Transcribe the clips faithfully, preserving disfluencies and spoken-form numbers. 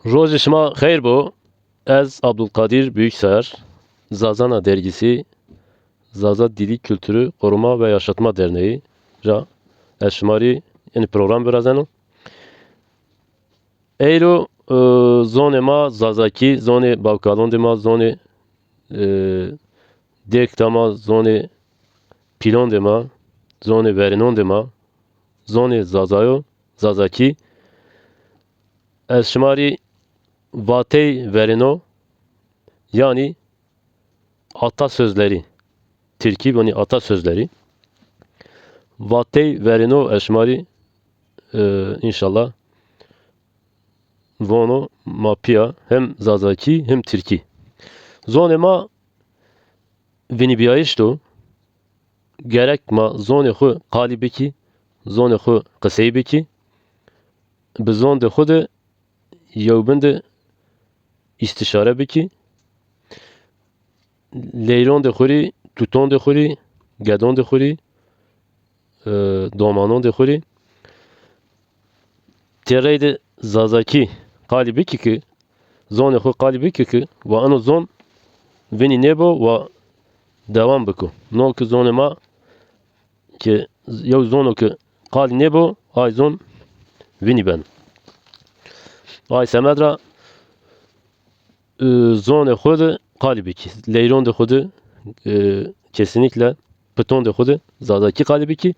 Rojê şima xeyr bo. Ez Abdulkadir Büyüksayar, Zazana Dergisi, Zaza Dili Kültürü Koruma ve Yaşatma Derneği ra ez şima rê enî program virazeno. Eyro, e, zonê ma Zazakî, zonê bawkalondê ma, zonê, e, dêkta ma, zonê pîlondê ma, zonê verênondê ma, zonê Zazayo, Zazakî. Ez şima rê vatey verêno, yanî atasözleri, Tirkî vanî atasözleri. Vatey verêno ez şima rê, e, înşallah vono ma pîya hem Zazakî hem Tirkî. Zonê ma vinîbîyayîş do. Gerek ma zonê xwu qalî bikî, zonê xwu qisey bikî. Bi zondê xwu de yewbin de îstîşare bikî. Leyrondê xwu rî, tutondê xwu rî, gedondê xwu rî, e, domanondê xwu rî. Têrey de Zazakî qalî bikî ki, zonê xwu qalî bikî ki, wa eno zon vinî nêbo, wa dewam biko. No ki zonê ma ki yew zono ki qalî nêbo, ay zon vinî beno. Ay semed ra, e, zonê xwu de qalî bikî. Leyrondê xwu de, e, kesinlikle pitondê xwu de Zazakî qalî bikî.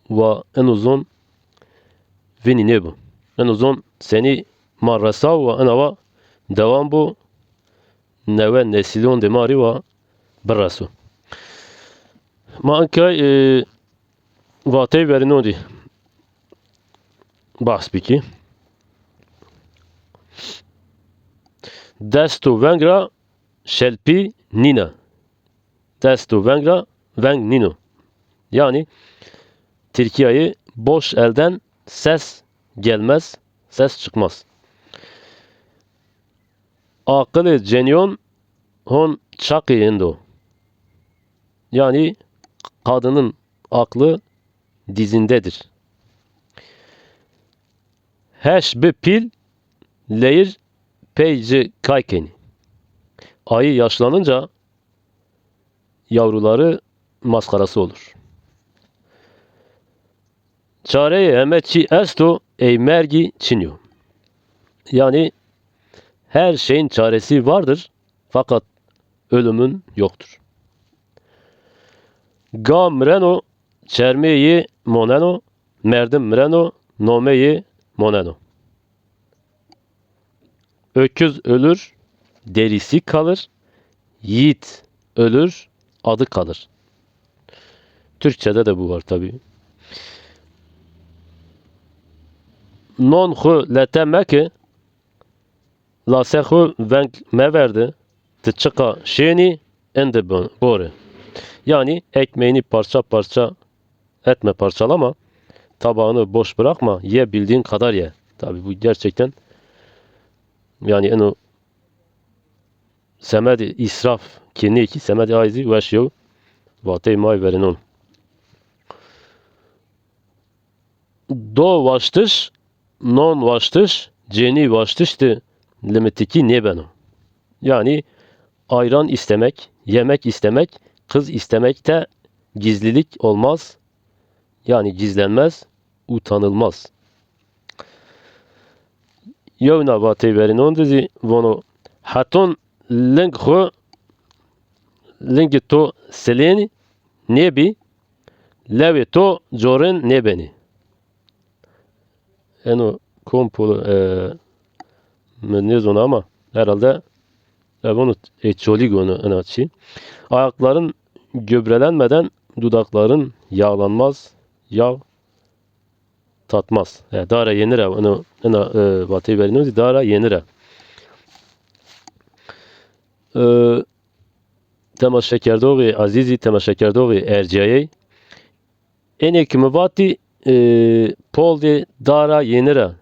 Wa eno zon vinî nêbo. Eno zon senî ma resaw wa ena wa dewam bo, newe nesîlondê ma rî wa bireso. Ma inkay, e, vatey verênon dî bahs bikî. Desto veng ra şelpî nîna. Desto veng ra veng nîno. Yani Tirkiyayı boş elden ses gelmez, ses çıkmaz. Aqilê cenîyon hon çaqê indo. Yani kadının aklı dizindedir. Heş bi pîl leyir pey ci kay kenî. Ayı yaşlanınca yavruları maskarası olur. Çareyê heme çî esto, ey mergî çin yo. Yani her şeyin çaresi vardır, fakat ölümün yoktur. Ga mireno, çermê yê moneno, merdim mireno, nomê yê moneno. Öküz ölür, derisi kalır, yiğit ölür, adı kalır. Türkçede de bu var tabii. Non xwu lete meki, lase xwu veng meverde, ti çiqa şênî, indi bo-, bore. Yani ekmeğini parça parça etme, parçalama, tabağını boş bırakma, ye bildiğin kadar ye. Tabii bu gerçekten, yani eno semedê îsraf ki nê kî, semedê ay zî weş yew vateyê ma yê verênon. Do waştiş, non waştiş, cênî waştiş de limitikî nêbeno. Yani ayran istemek, yemek istemek, kız istemekte gizlilik olmaz, yani gizlenmez, utanılmaz. Yewna vateyê verênon de zî vono, heton ling xwu, lingê to silên nêbî, lewê to corên nêbenî. Eno kompolo, e, mi nêzona ama herhalde ev ono, e, Çolîg ono ena çî. Ayakların gübrelenmeden dudakların yağlanmaz, yağ tatmaz. E, dara yenir ev, eno, ena, e, vateyê verênon zî dara yenir e. E, temaşekerdoxê ezîzî, temaşekerdoxê erciyayey. Ênê ki mi vatî, e, Poldê Dara Yenira,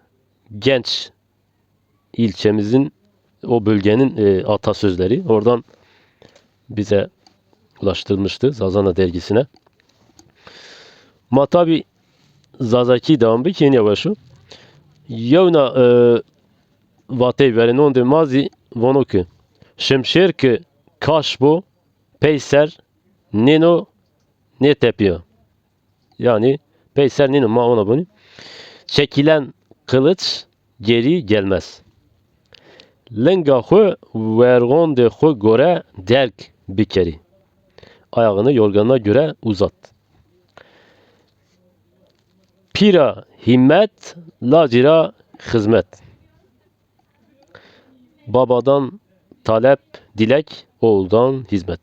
Genç ilçemizin, o bölgenin, e, atasözleri. Oradan bize ulaştırılmıştı Zazana dergisine. Ma tabî Zazakî devam bikî, yine weş o. Yewna, e, vatey verênondê ma zî vono ki şimşêr ki kaş bo, peyser nêno, nêtepîya. Yanî peyser nêno, ma ona vonî. Çekilen kılıç geri gelmez. Linga xwu werxondê xwu gore derg bikerî. Ayağını yorganına göre uzat. Pî ra hîmmet, lacî ra xizmet. Babadan talep, dilek, oğuldan hizmet.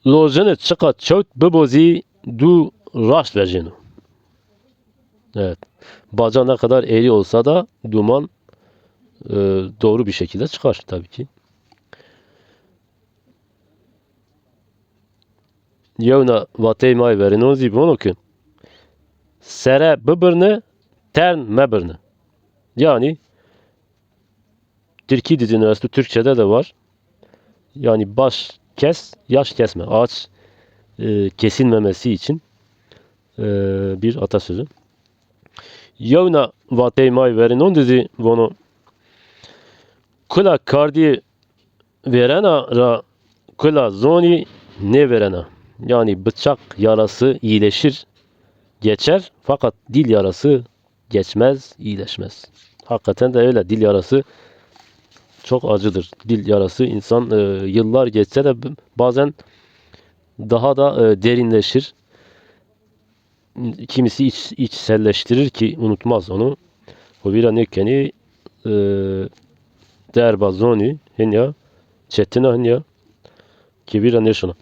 Lojine çiqa çewt bibo zî dû raşt vejêno. Evet. Baca ne kadar eğri olsa da duman, e, doğru bir şekilde çıkar tabii ki. Yewna vateyê ma yê verênon zî vono ki sere bibirne, tern mebirne. Yani Tirkî de zî esto, Türkçe'de de var. Yani baş kes, yaş kesme. Ağaç, e, kesilmemesi için, e, bir atasözü. Yewna vateyê ma yê verênon de zî vono, kula kardî vêrena ra kula zonî nêvêrena. Yani bıçak yarası iyileşir, geçer, fakat dil yarası geçmez, iyileşmez. Hakikaten de öyle. Dil yarası çok acıdır. Dil yarası insan, e, yıllar geçse de b-, bazen daha da, e, derinleşir. Kimisi iç-, içselleştirir ki unutmaz onu. O vîra nêkenî, e, derba zonî hinya çetin a, hinya ki vîra nêşona.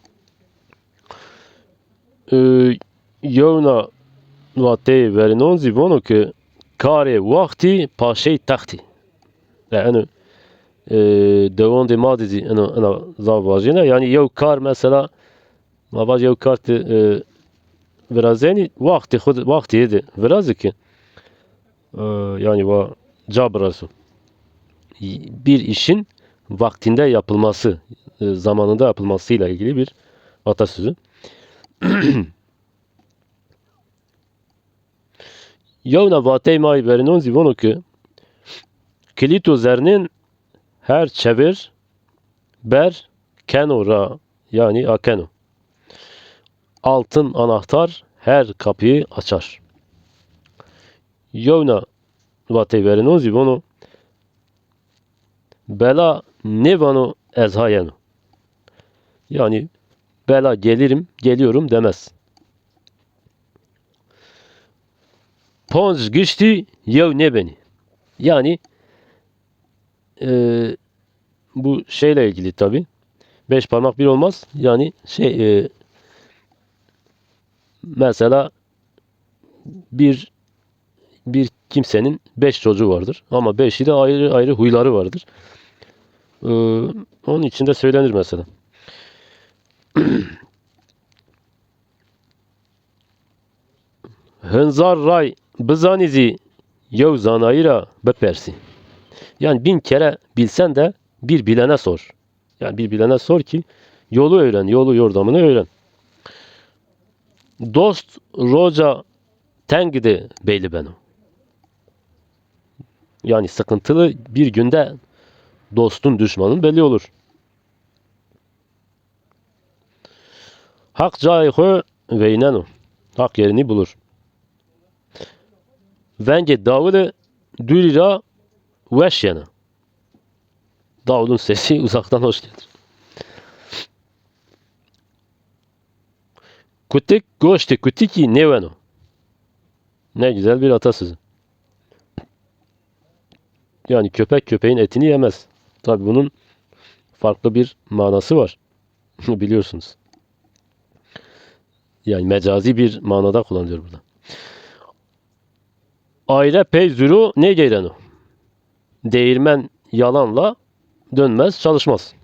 E, yewna vateyê verênon zî vono ki karê waxtî paşey textî. E, eno, e, dewondê ma de zî eno, ena zaf vajîna. Yani yew kar mesela Ma vaj yew kar ti, e, virazenî, waxtê xwu de, waxtê yê de virazi ki, e, yani wa ca birazo. Bir işin vaktinde yapılması, e, zamanında yapılmasıyla ilgili bir atasözü. Yewna vateyê ma yê verênon zî vono ki, kilîto zernên her çevir ber keno ra, yani akeno. Altın anahtar her kapıyı açar. Yewna vateyê verênon zî vono, bela nêvano ez ha yeno. Yani bela gelirim, geliyorum demez. Panc giştî yew nêbenî. Yani, e, bu şeyle ilgili tabii. Beş parmak bir olmaz. Yani şey, e, mesela bir bir kimsenin beş çocuğu vardır. Ama beşi de ayrı ayrı huyları vardır. Ee, onun için de söylenir mesela. Hinzar ray bizanî zî yew zanayî ra bipersî. Yani bin kere bilsen de bir bilene sor. Yani bir bilene sor ki yolu öğren, yolu yordamını öğren. Dost roca teng de belli beno. Yani sıkıntılı bir günde dostun düşmanın belli olur. Haq cayê xwu veyneno. Haq yerini bulur. Vengê dawili dûrî ra weş yena. Davulun sesi uzaktan hoş gelir. Kutik goştê kutikî nêweno. Ne güzel bir atasözü. Yani köpek köpeğin etini yemez. Tabii bunun farklı bir manası var. Biliyorsunuz. Yani mecazi bir manada kullanılıyor burada. Ayre pey zuro nêgeyreno. Değirmen yalanla dönmez, çalışmaz.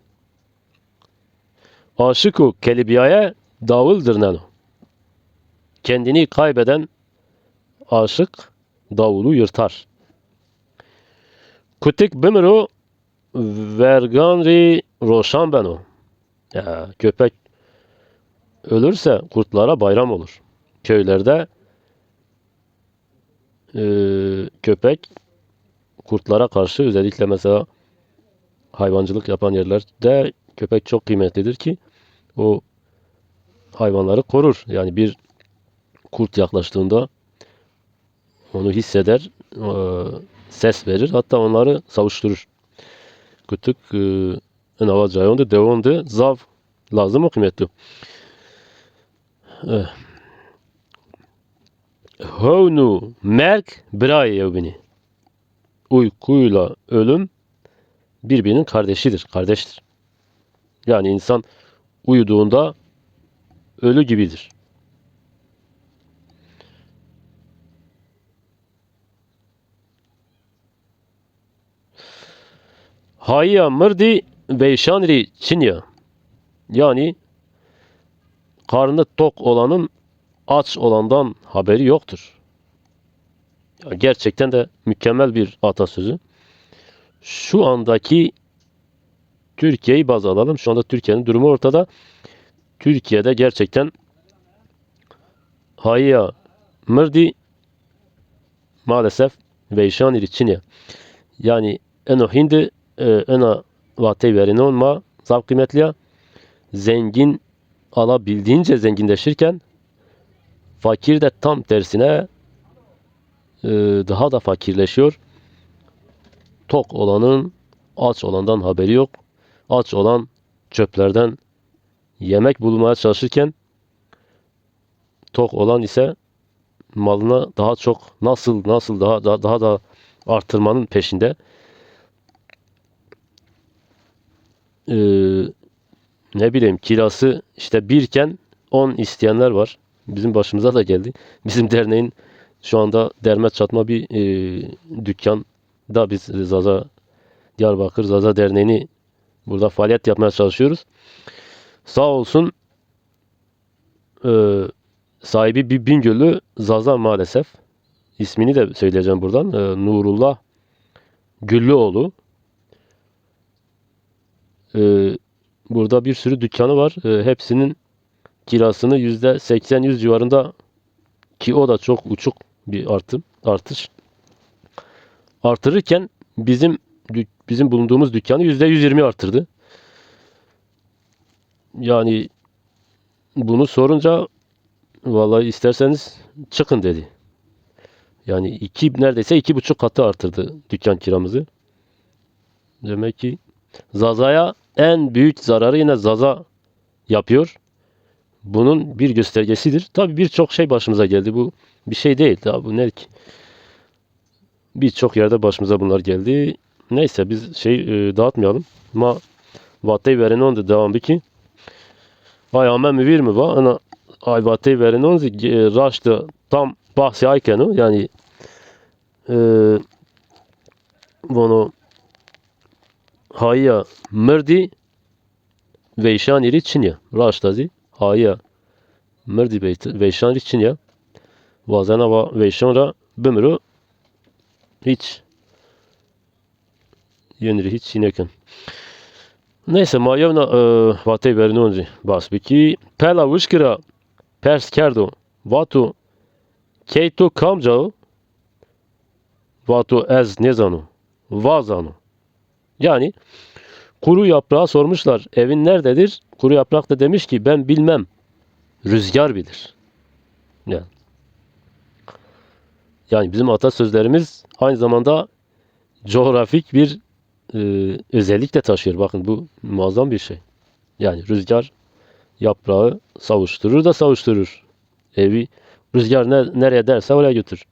Aşık û kelibiyaye davul dirneno. Kendini kaybeden aşık davulu yırtar. Kutik bimiro vergan rê roşan beno. Ya, köpek ölürse kurtlara bayram olur. Köylerde, e, köpek kurtlara karşı, özellikle mesela hayvancılık yapan yerlerde köpek çok kıymetlidir ki o hayvanları korur. Yani bir kurt yaklaştığında onu hisseder, e, ses verir, hatta onları savuşturur. Kutuk, e, en awa cayon de, dewon de zaf lazım o kıymetli. E, Hewn û merg birayê yewbînî. Uykuyla ölüm birbirinin kardeşidir, kardeştir. Yani insan uyuduğunda ölü gibidir. Hayîya mirdî veyşan rî çin ya. Yani karnı tok olanın aç olandan haberi yoktur. Ya gerçekten de mükemmel bir atasözü. Şu andaki Türkiye'yi baz alalım. Şu anda Türkiye'nin durumu ortada. Türkiye'de gerçekten hayîya mirdî maalesef veyşanî rî çin ya. Yani eno hindi, e, ena vatey verînon ma zaf kıymetli ya. Zengin alabildiğince zenginleşirken fakir de tam tersine, e, daha da fakirleşiyor. Tok olanın aç olandan haberi yok. Aç olan çöplerden yemek bulmaya çalışırken tok olan ise malına daha çok nasıl, nasıl daha, daha, daha da artırmanın peşinde. Ee, Ne bileyim, kirası işte birken on isteyenler var. Bizim başımıza da geldi. Bizim derneğin şu anda derme çatma bir, e, dükkan da biz Zaza Diyarbakır Zaza Derneği'ni burada faaliyet yapmaya çalışıyoruz. Sağ olsun, e, sahibi bir Bingöllü Zaza maalesef. İsmini de söyleyeceğim buradan. E, Nurullah Güllüoğlu. E, Burada bir sürü dükkanı var. E, hepsinin kirasını yüzde seksen yüz civarında, ki o da çok uçuk bir artım, artış. Artırırken bizim dük- bizim bulunduğumuz dükkanı yüzde yüz yirmi artırdı. Yani bunu sorunca vallahi isterseniz çıkın dedi. Yani iki, neredeyse iki buçuk katı artırdı dükkan kiramızı. Demek ki Zaza'ya en büyük zararı yine Zaza yapıyor. Bunun bir göstergesidir. Tabii birçok şey başımıza geldi. Bu bir şey değil. Daha bu ne ki? Birçok yerde başımıza bunlar geldi. Neyse biz şey, e, dağıtmayalım. Ma vatey verînon de devam bikî. Ay ame mi vîr mi va? Ana ay vatey verînon zî, e, raşt de tam bahsê ay keno. Yani, e, vono hayîya mirdî veyşanî rî çin ya. Raşta zî hayîya mirdî veyt- veyşan rî çin ya. Wazena va veyşan ra bimiro hiç yenî rî hiç çî nêken. Neyse ma yewna, e, vatey verînon rî bas bikî. Pela wişkî ra pers kerdo. Vato key to kamca o? Vato ez nêzano. Va zano. Yani kuru yaprağa sormuşlar, evin nerededir? Kuru yaprak da demiş ki ben bilmem. Rüzgar bilir. Yani, yani bizim atasözlerimiz aynı zamanda coğrafik bir, e, özellik de taşıyor. Bakın bu muazzam bir şey. Yani rüzgar yaprağı savuşturur da savuşturur. Evi rüzgar ne, nereye derse oraya götür.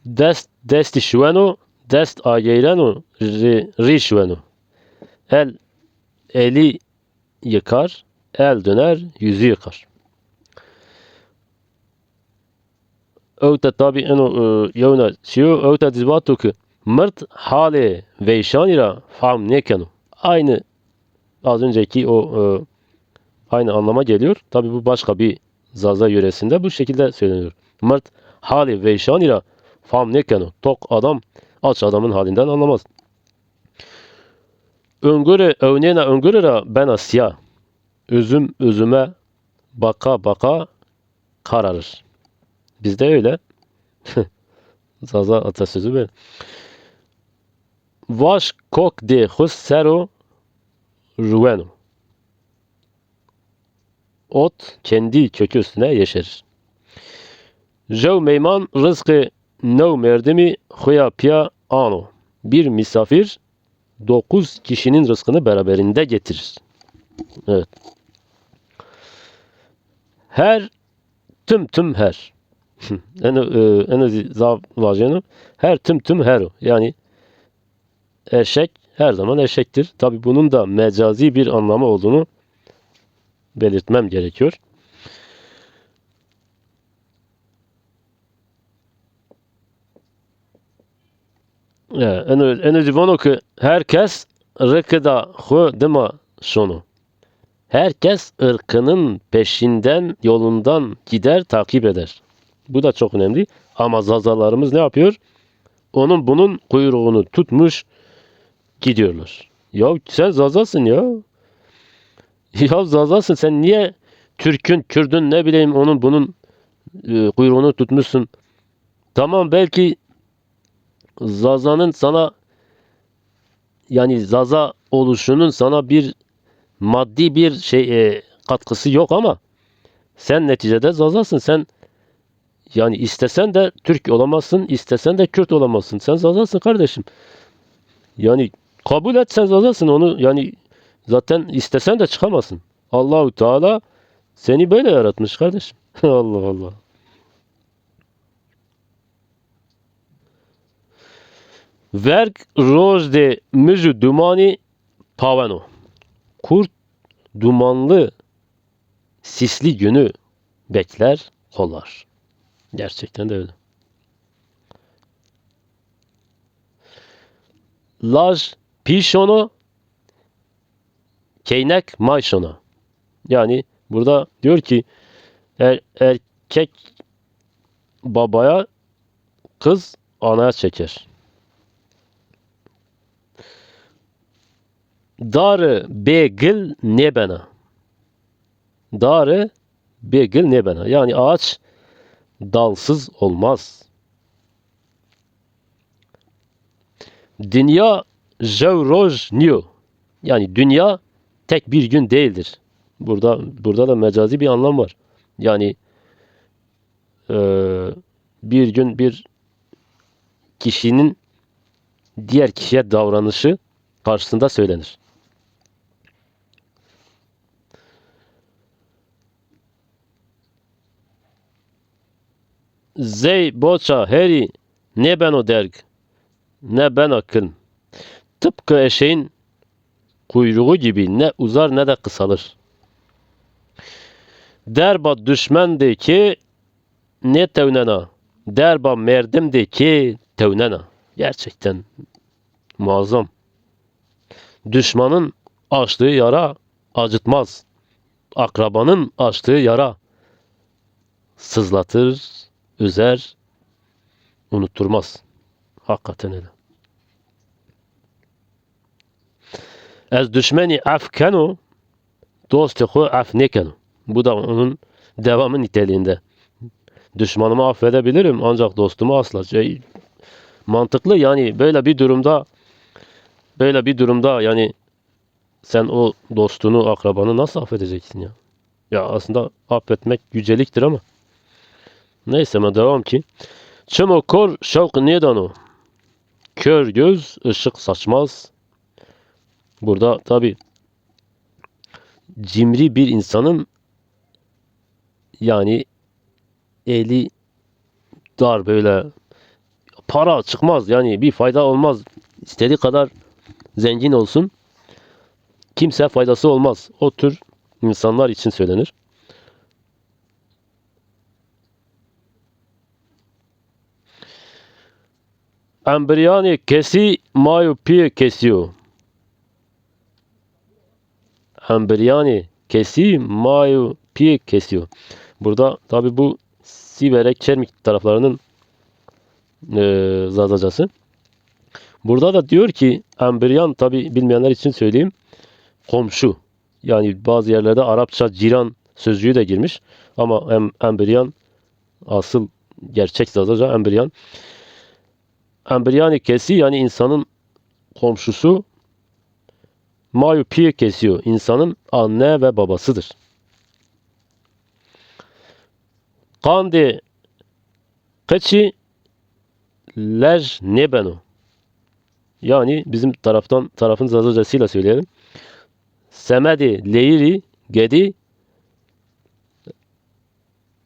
Dest destî şiweno, dest ageyreno, rî, rî şiweno. El eli yıkar, el döner, yüzü yıkar. Ewte tabî eno, e, yewna çîyo, ewte dî vato ki mird halê veyşanî ra fahm nêkeno. Aynı az önceki o, e, aynı anlama geliyor. Tabii bu başka bir Zaza yöresinde bu şekilde söyleniyor. Mırt hali veyşanî ra fam nêkeno. Tok adam aç adamın halinden anlamaz. Öngore ewnêna öngore ra bena siya. Üzüm üzüme baka baka kararır. Bizde öyle. Zaza atasözü böyle. Vaş kok dê xu sero ruweno. Ot kendi kökü üstüne yeşerir. Jew meyman rızkı new merdimi xuya piya ano. Bir misafir dokuz kişinin rızkını beraberinde getirir. Evet. Her tüm tüm her. Eno, e, eno zî zaf vajeno. Her tüm tüm her o. Yani eşek her zaman eşektir. Tabi bunun da mecazi bir anlamı olduğunu belirtmem gerekiyor. E, eno, eno zî vano ki herkes rikida xu dima şono. Herkes ırkının peşinden, yolundan gider, takip eder. Bu da çok önemli. Ama Zazalarımız ne yapıyor? Onun bunun kuyruğunu tutmuş gidiyorlar. Ya sen Zazasın ya. Ya Zazasın, sen niye Türk'ün, Kürd'ün, ne bileyim, onun bunun, e, kuyruğunu tutmuşsun? Tamam, belki Zaza'nın sana, yani Zaza oluşunun sana bir maddi bir şey, e, katkısı yok ama sen neticede Zazasın. Sen yani istesen de Türk olamazsın, istesen de Kürt olamazsın. Sen Zazasın kardeşim. Yani kabul et, sen Zazasın, onu yani zaten istesen de çıkamazsın. Allahu Teala seni böyle yaratmış kardeşim. Allah Allah. Verg rojdê mij û dumanî paweno. Kurt dumanlı, sisli günü bekler, kollar. Gerçekten de öyle. Laj pî şono, keynek may şono. Yani burada diyor ki er-, erkek babaya, kız anaya çeker. Darı bê gil nêbena. Darı bê gil nêbena. Yani ağaç dalsız olmaz. Dünya jew roj niyo. Yani dünya tek bir gün değildir. Burada burada da mecazi bir anlam var. Yani e, bir gün bir kişinin diğer kişiye davranışı karşısında söylenir. Zey boça herî nêbeno derg, ne bena kilm. Tıpkı eşeğin kuyruğu gibi ne uzar ne de kısalır. Derba düşmen de ki nêtewnena, derba merdim de ki tewnena. Gerçekten muazzam. Düşmanın açtığı yara acıtmaz. Akrabanın açtığı yara sızlatır, üzer, unutturmaz. Hakikaten öyle. Ez düşmenî ef keno, dostê xwu ef nêkeno. Bu da onun devamı niteliğinde. Düşmanımı affedebilirim ancak dostumu asla. Şey, mantıklı yani, böyle bir durumda, böyle bir durumda yani sen o dostunu, akrabanı nasıl affedeceksin ya? Ya aslında affetmek yüceliktir ama. Neyse, ma devam ki. Çimo kor şewq nêdano. Kör göz ışık saçmaz. Burada tabi cimri bir insanın, yani eli dar, böyle para çıkmaz, yani bir fayda olmaz. İstediği kadar zengin olsun, kimse faydası olmaz. O tür insanlar için söylenir. Embiryanê kesî may û pîyê kesî yo. Embiryanê kesî may û pîyê kesî yo. Burada tabi bu Sîverek, Çermik taraflarının, e, Zazacası. Burada da diyor ki embiryan, tabi bilmeyenler için söyleyeyim, komşu. Yani bazı yerlerde Arapça ciran sözcüğü de girmiş. Ama em, embiryan asıl gerçek Zazaca embiryan. Embiryanê kesî yani insanın komşusu, may û pîyê kesî yo, insanın anne ve babasıdır. Qandê qıçî lej nêbeno. Yani bizim taraftan, tarafın Zazacasıyla söyleyelim. Semedê leyirî gedî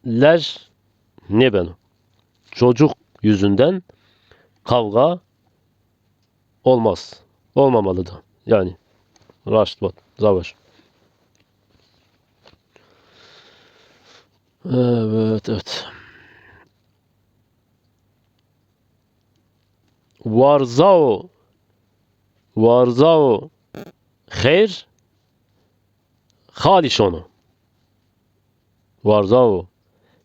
lej nêbeno. Çocuk yüzünden kavga olmaz. Olmamalı da. Yani raşt vat, zaf weş. Evet, evet. Warzao, warzao xeyr xalî şono. Warzao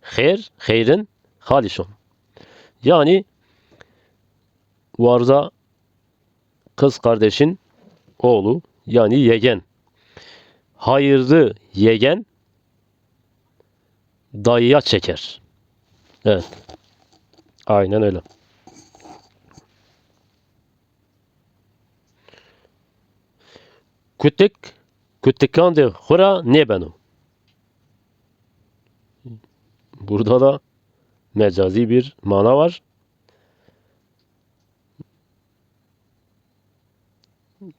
xeyr, xeyrin xalî şono. Yani warza kız kardeşin oğlu, yani yegen. Hayırlı yegen dayıya çeker. Evet. Aynen öyle. Kutik, kutikandê xwu ra nêbeno. Burada da mecazi bir mana var.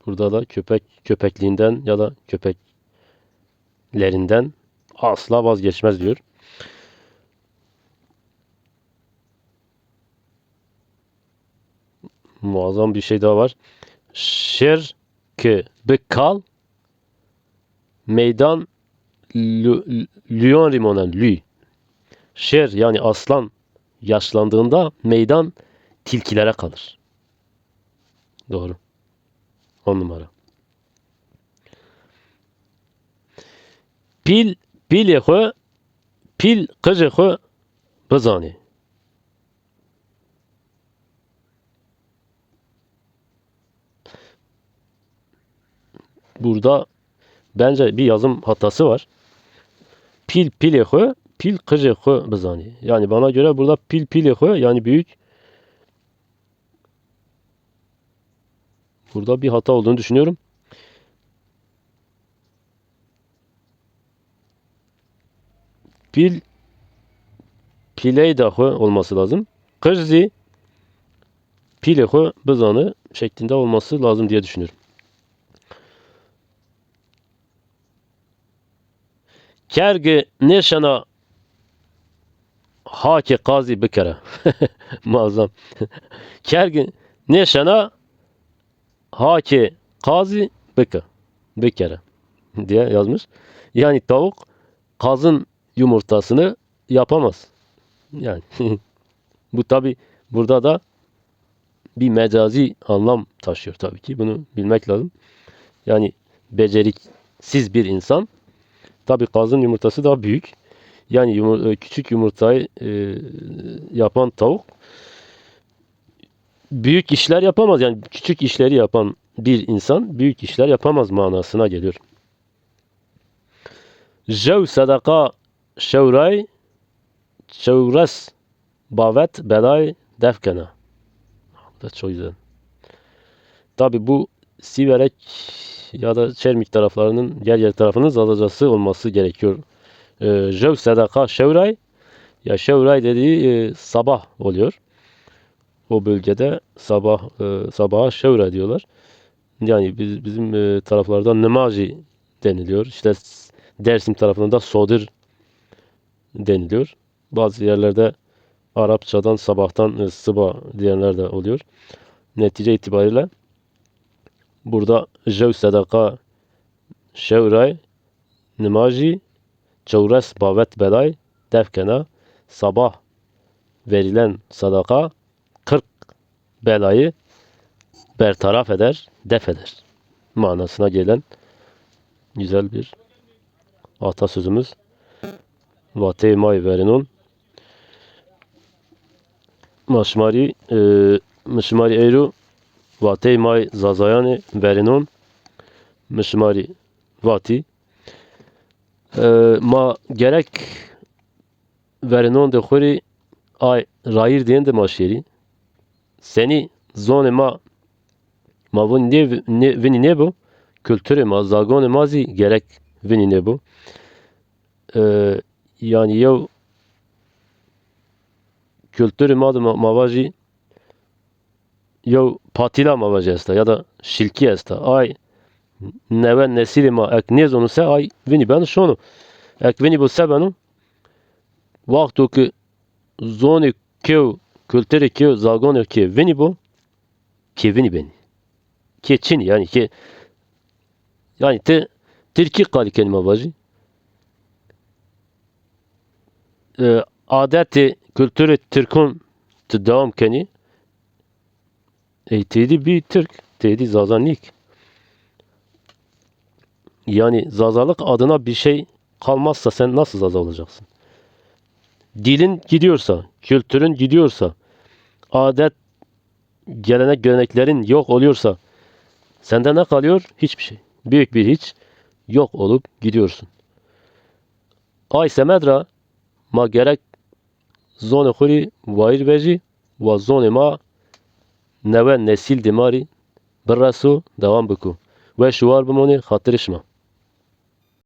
Burada da köpek, köpekliğinden ya da köpeklerinden asla vazgeçmez diyor. Muazzam bir şey daha var. Şêr ke bi kal meydan lü-, lüyon rî monen, lüy. Şêr yani aslan yaşlandığında meydan tilkilere kalır. Doğru. On numara. Pîl, pîlê xwu, pîl qijê xwu bizanê. Burada bence bir yazım hatası var. Pîl pîlê xwu, pîl qijê xwu bizanê. Yani bana göre burada pîl pîlê xwu, yani büyük, burada bir hata olduğunu düşünüyorum. Pîl pîleyda xwu olması lazım. Qij zî pîlê xwu bizanê şeklinde olması lazım diye düşünüyorum. Kergi nêşena hakê qazî bikere. Muazzam. Kergi nêşena hakê qazî bike, bikere diye yazmış. Yani tavuk kazın yumurtasını yapamaz. Yani bu tabi burada da bir mecazi anlam taşıyor tabii ki. Bunu bilmek lazım. Yani beceriksiz bir insan. Tabii kazın yumurtası daha büyük. Yani yumur-, e, küçük yumurtayı, e, yapan tavuk büyük işler yapamaz. Yani küçük işleri yapan bir insan büyük işler yapamaz manasına geliyor. Jew sedeqa şewray, çewres bavet belay def kena. Bu da çok güzel. Tabi bu Siverek ya da Çermik taraflarının, Gerger tarafının Zazacası olması gerekiyor. Ee, jew sedeqa şewray, ya şewray dediği, e, sabah oluyor. O bölgede sabah, e, sabaha şewra diyorlar. Yani biz, bizim, e, taraflarda nimajî deniliyor. İşte s-, Dersim tarafında sodir deniliyor. Bazı yerlerde Arapçadan sabahtan, e, sıba diyenler de oluyor. Netice itibariyle burada jew sedeqa şewray nimajî çewres bavet belay def kena. Sabah verilen sadaka kırk belayı bertaraf eder, def eder manasına gelen güzel bir atasözümüz. Vateyê ma yê verênon. Ma şima rî, e, mi şima rî eyro vateyê ma yê Zazayanê verênon mi şima rî vatî. E, ma gerek verênondê xo rê ay rayîr dêndê ma şêrî. Senî zonê ma, ma vinî nê, nê, vinî nêbo, kulturê ma, zagonê ma zî gerek vinî nêbo. E, yanî yew kulturê ma de ma, ma vajî yew patîla ma vajî esta ya da şilkî esta. Ay newe nesîlê ma ek nêzono se ay vinî beno şono. Ek vinî bo se beno? Wexto ke zonê kew, kulturê kew, zagonê kew vinî bo, kê vinî benî. Kê çinî yanî kê, yanî ti tirkî qalî kenî ma vajî. E, adetê kulturê tirkon ti dewam kenî. Ey têdî bî tirk, têdî zaza nîk. Yani zazalık adına bir şey kalmazsa sen nasıl zaza olacaksın? Dilin gidiyorsa, kültürün gidiyorsa, adet, gelenek, göreneklerin yok oluyorsa sende ne kalıyor? Hiçbir şey. Büyük bir hiç. Yok olup gidiyorsun. Ay semed ra ma gerek zonê xo rê wayîr vejî wa zonê ma newe nesîl de ma rê bireso, dewam biko. Weş û war bimonê, xatirê şima.